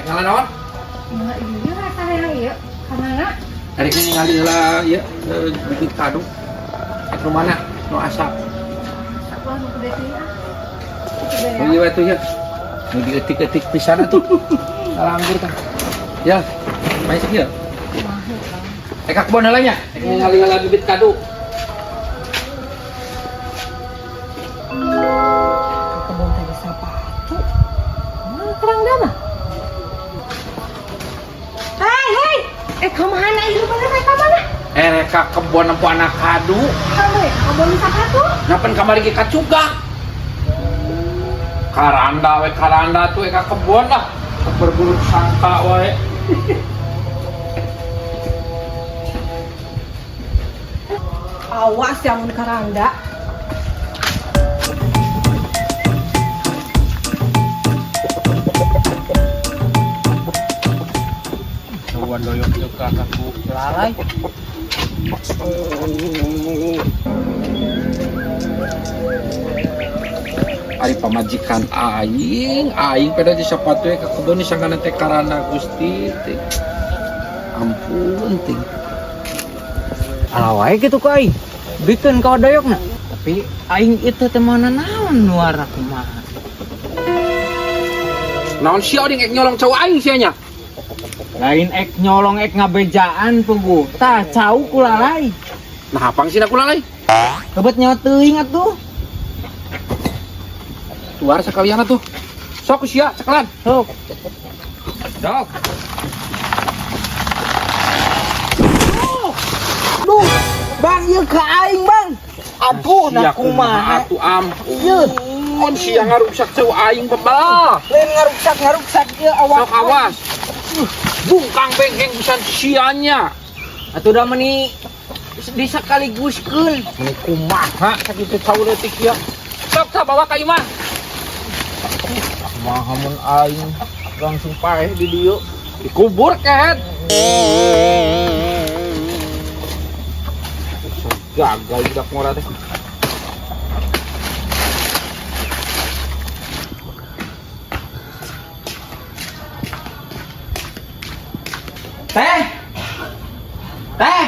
Ngala naon? Nah, iya rasa yang iya. Kamana? Hari ini ningali heula ieu bibit kadu. Rek nu mana? Nu asap. Aku nu gede teh ah. Nu ieu we tuh ya. Nu dieutik-eutik pisan atuh. Langgur kan. Ya, main sakieu. Rek ka kebon heula nya. Rek ningali heula bibit kadu. Ka kebon teh sepatu. Mana terang dah mah? Hei, hei. Eh, kamana ieu bener rek kamana? Eh, rek ka kebon nempo anak kadu. Kamu ya ka kebon sepatu? Napan kamari ge kacugak. Karanda we karanda tuh ka kebon lah. Berburu sangka wae. Awas yang mun karanda. Sawan doyok ieu ka aku lalai. Ari pamajikan aing, aing pada di sepatu ka kebon sangkana teh karana Gusti teh. Ampun teh. Alah wae gitu ku aing. Bikeun ka doyokna. Tapi aing itu teh mana naon nuara kumaha. Naon sia oding ek nyolong cau aing sia nya? Lain ek nyolong ek ngabejaan pugu. Tah cau ku lalai. Nah, apang sih ku lalai? Kebet nyawa teuing atuh. Tuar sekalian atuh. Sok sia ceklan. Sok. Dok. Duh, Bang ieu ka aing, Bang. Aduh, nah Sia kumaha. atuh ampun sia ngaruksak cau aing bebal. Lain ngaruksak-ngaruksak ieu awak. Sok awas. Bungkang bengkeng pisan sianya. Atuh da meni disakaliguskeun. Meni kumaha sakitu cau leutik ieu. Sok tah bawa ka imah. Kumaha mun aing langsung paeh di dieu. Dikubur kehed. Gagal budak ngora teh. Teh. Teh.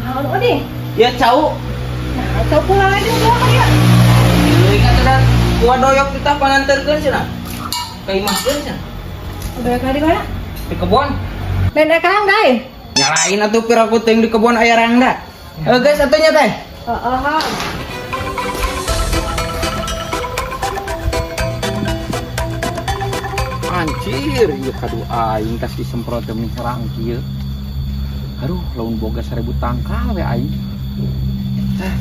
Naon oding? Ya cau. Nah, cau ku lalai di bawa ka dieu. Deui ka teh kuah doyok kita panganterkeun cenah. Ka imahkeun cenah. Udah ka di mana? Di kebon. Lain rek karang dae. Nyalain atuh piraku teuing di kebon aya rangda. Eh guys atuh nya teh. Heeh, ha. Anjir, ieu kadu aing tas disemprot teh meni herang kieu. Aduh, lamun boga 1000 tangkal we aing. Tah.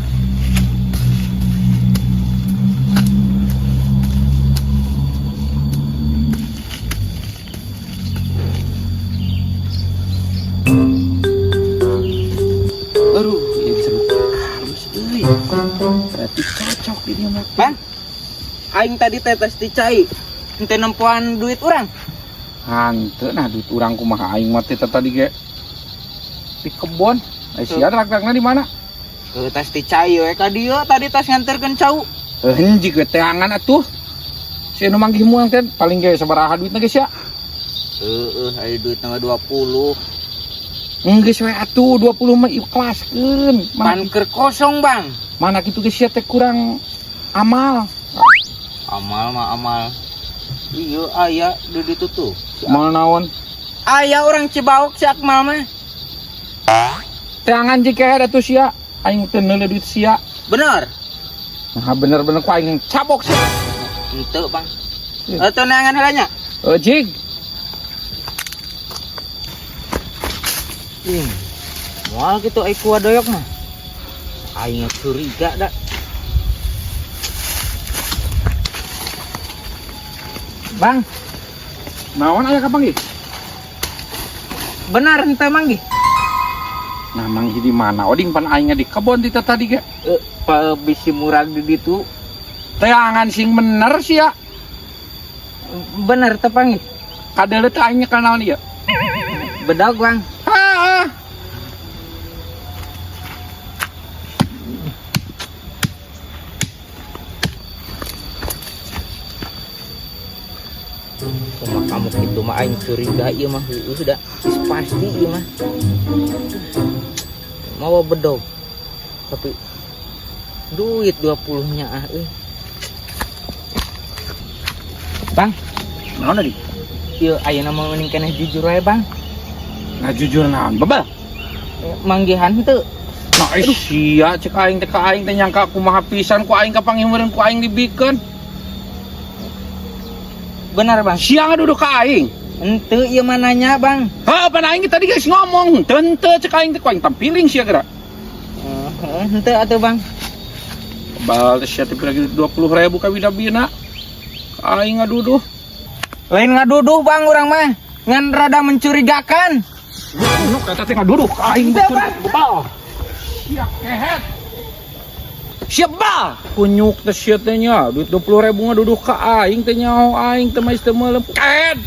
Aduh, ieu jeruk halus euy. Berarti cocok di dieu mah. Bang. Aing tadi teh tes ti cai. Henteu nempoan duit urang. Hanteu nah duit urang kumaha aing mah teh tadi ge di kebon. Ai sia rag-ragna di mana? Heuh tas ti cai we ka dieu tadi tas nganterkeun cau. Heuh hiji ge teangan atuh. Si nu manggih moal teh paling ge sabaraha duitna ge sia? Heueuh aya duit mah 20. Geus we atuh 20 mah ikhlaskeun. Pan keur kosong, Bang. Mana kitu ge sia teh kurang amal. Amal mah amal. Iya aya di ditu tuh. Amal naon? Aya orang Cibaok si Akmal mah. Teangan jeung kehed atuh sia. Aing teu neuleuh duit sia. Bener. Nah bener-bener ku aing cabok sia. Henteu, Bang. Iya. Atuh neangan heula nya. Heuh jig. Ih. Moal kitu ai kuah doyok mah. Aing curiga da. Bang, Naon aya kapanggih? Benar henteu manggih. Nah manggih di mana? Oding pan aingnya di kebon ti tadi ge. Pa bisi murag di ditu. Teangan sing bener sia. Bener teu panggih. Kadeuleu teh aingnya kana naon ieu? Bedog, Bang. Heeh. Kumaha kamu kitu mah aing curiga ieu mah, heueuh da. Geus pasti ieu mah. Mawa bedog. Tapi duit 20 nya ah euy. Bang, Naon tadi? Ieu ayeuna mah mending keneh jujur wae, Bang. Nah, jujur naon? Bebal. Manggihan henteu? Nah, eh, sia cek aing teh, ka aing teh nyangka kumaha pisan, ku aing kapanggih meureun ku aing dibikeun. Benar, Bang. Sia ngaduduh ka aing. Henteu, ieu mah nanya, Bang. Hah, apa aing tadi geus ngomong, henteu henteu cek aing teh, ku aing tampiling sia geura. Heeh, henteu atuh, Bang. Bal teh sia teh lagi 20 ribu ka bina-bina. Ka aing ngaduduh. Lain ngaduduh, Bang, urang mah. Ngan rada mencurigakan. Nu kata teh ngaduduh ka aing Henteu, betul. Bang. Bal. Sia kehet. Siap bal. Kunyuk teh sia teh nya, duit 20 ribu ngaduduh ka aing teh, nyaho aing teh mah teu meuleup. Kehet.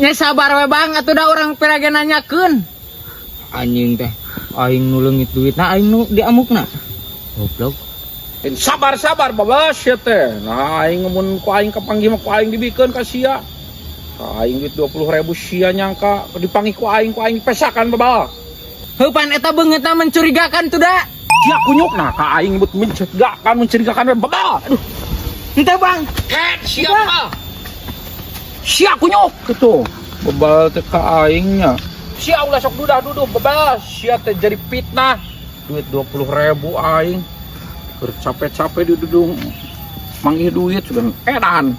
Nya sabar we, Bang, atuh da urang pira ge nanyakeun. Anjing teh, aing nu leungit duitna, aing nu diamukna. Goblok. Sabar-sabar babas sia teh. Nah, aing mun ku aing kapanggih mah ku aing dibikeun ka sia. Aing duit 20 ribu sia nyangka dipanggih ku aing pesakan babal. Heuh, pan eta beungeutna mencurigakan tuh da. Sia kunyuk, nah ka aing nyebut mencurigakan mencurigakan we babal. Aduh, Henteu, Bang. ket sia babal. Sia kunyuk gitu. Bebal teh ka aing nya. Sia ulah sok dudah duduh bebal, sia teh jadi fitnah. Duit 20 ribu aing. Keur capek-capek didudung manggih duit sudah edan.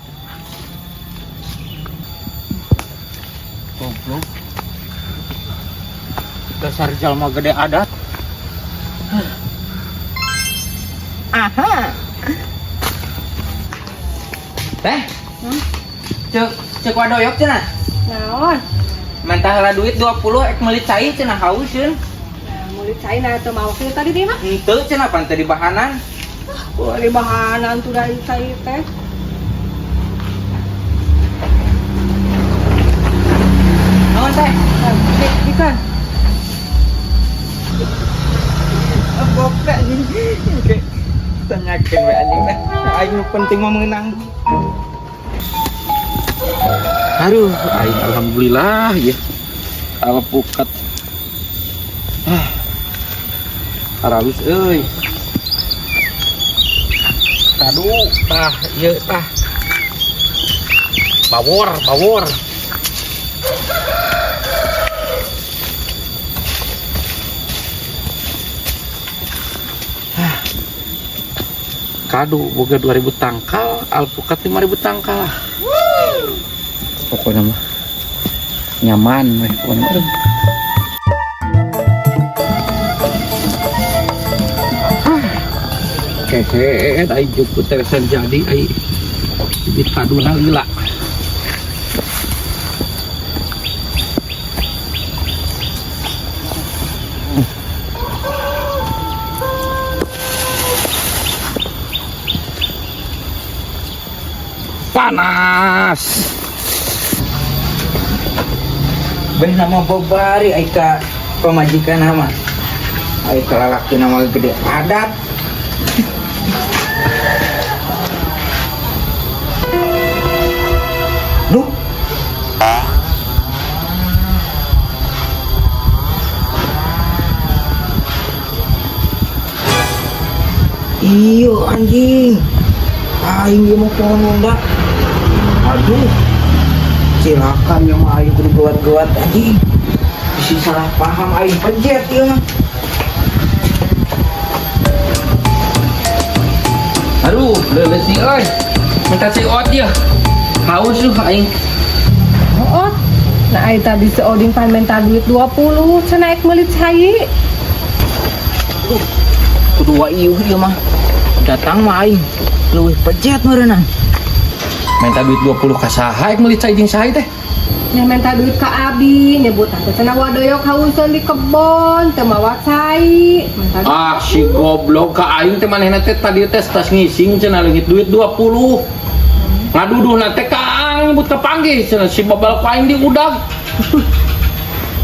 Goblok. Dasar jalma gede adat. Aha. Teh. Hmm? Cek cek wadoyok cenah. Naon? Menta heula duit 20 ek meuli cai cenah, haus ceun. Nah, meuli cai na teu mawa kieu tadi di mah. Henteu cenah, pan teu dibahanan. Boleh bahanan tuh dari cai teh. Naon, Teh? Ikan. Goblok anjing. Oke. Tanyakeun we anjing teh. Aing nu penting mah meunang duit. Aduh, aing alhamdulillah ya. Alpukat. Ah. Aralus euy. Aduh, tah ieu tah. Bawor, bawor. Ah. Kadu boga 2000 tangkal, alpukat 5000 tangkal. Pokoknya mah nyaman weh pokoknya. Aduh. Ah. Kehet ai jukut teh jadi ai bibit kaduna lila. Panas. Beh nama bobari ai ka pamajikan nama. Ai ka lalaki nama gede adat. Duh. Iyo anjing. Aing ieu mah pohon nunda. Aduh. Silakan yang mah aing kudu gewat-gewat anjing. Bisa salah paham aing pejet ieu mah. Aduh, leuleut euy. Minta cai ot ya. Haus tuh aing. Oh, nah ai tadi si Oding pan minta duit 20, cenah ek meuli cai. Kudu wa iuh ieu mah. Datang mah aing leuwih pejet meureunang. Minta duit 20 ka saha, ek meuli cai jeung saha teh? Nya minta duit ka abi, nyebut teh cenah wadoyok hauseun di kebon, teu mawa cai. Minta duit. Ah, si goblok ka aing teh manehna teh tadi teh tas ngising cenah leungit duit 20. Ngaduduhna teh ka aing nyebut kapanggih cenah si babal ku aing diudag.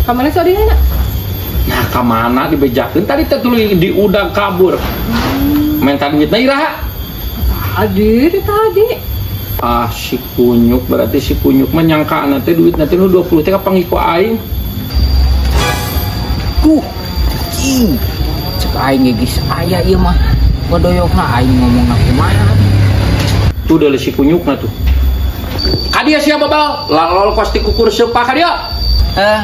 Ka mana si Oding na? Nah, ka mana dibejakeun tadi teh tuluy diudag kabur. Minta duitna iraha? Tadi, di tadi. Ah, si kunyuk, berarti si kunyuk mah nyangka teh duit nanti nu 20 teh kapanggih ku aing. Tuh, anjing. Cek aing ge geus aya ieu mah. Wadoyokna aing ngomongna kumaha? Tuh dari si kunyukna tuh. Kadia sia babal, lalol pasti kukur sepa kadia. Eh,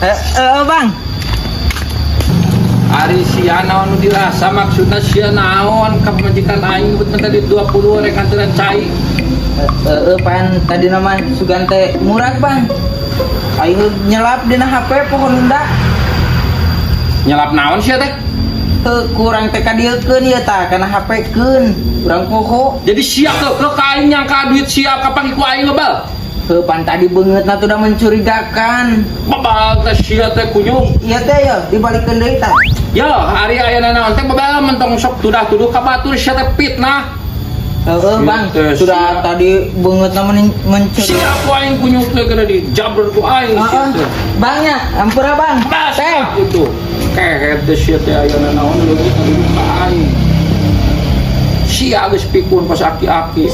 eh, eh, Bang. Ari sia naon nu dirasa, maksudna sia naon ka pamajikan aing nyebut minta duit 20 rek anteran cai? Eh, eh, pan tadi nama sugan teh murah, Bang. Aing nyelap dina HP poho nunda. Nyelap naon sia teh? Heuh, kurang teh kadieukeun ieu tah kana HP keun. Urang poho. Jadi sia ke ka aing nyangka duit sia kapanggih ku aing, babal. Heuh, pan tadi beungeutna tuh udah mencurigakan. Babal teh sia teh, kunyuk. Iya teh ya, dibalikeun deui tah. Yo, ari aya naon teh babal mentong sok tudah tuduh ka batur, sia teh fitnah. Heeh, Bang. Teh, Sudah sia. Tadi beungeutna mencurigakan. Sia ku aing, kunyuk teh kena dijabur ku aing sia Heeh. teh. Bangnya, ampura, Bang. Bas, Teh. itu. Kehet teh sia teh aya naon leuwih tuduh ka aing. Sia geus pikun pas aki-aki.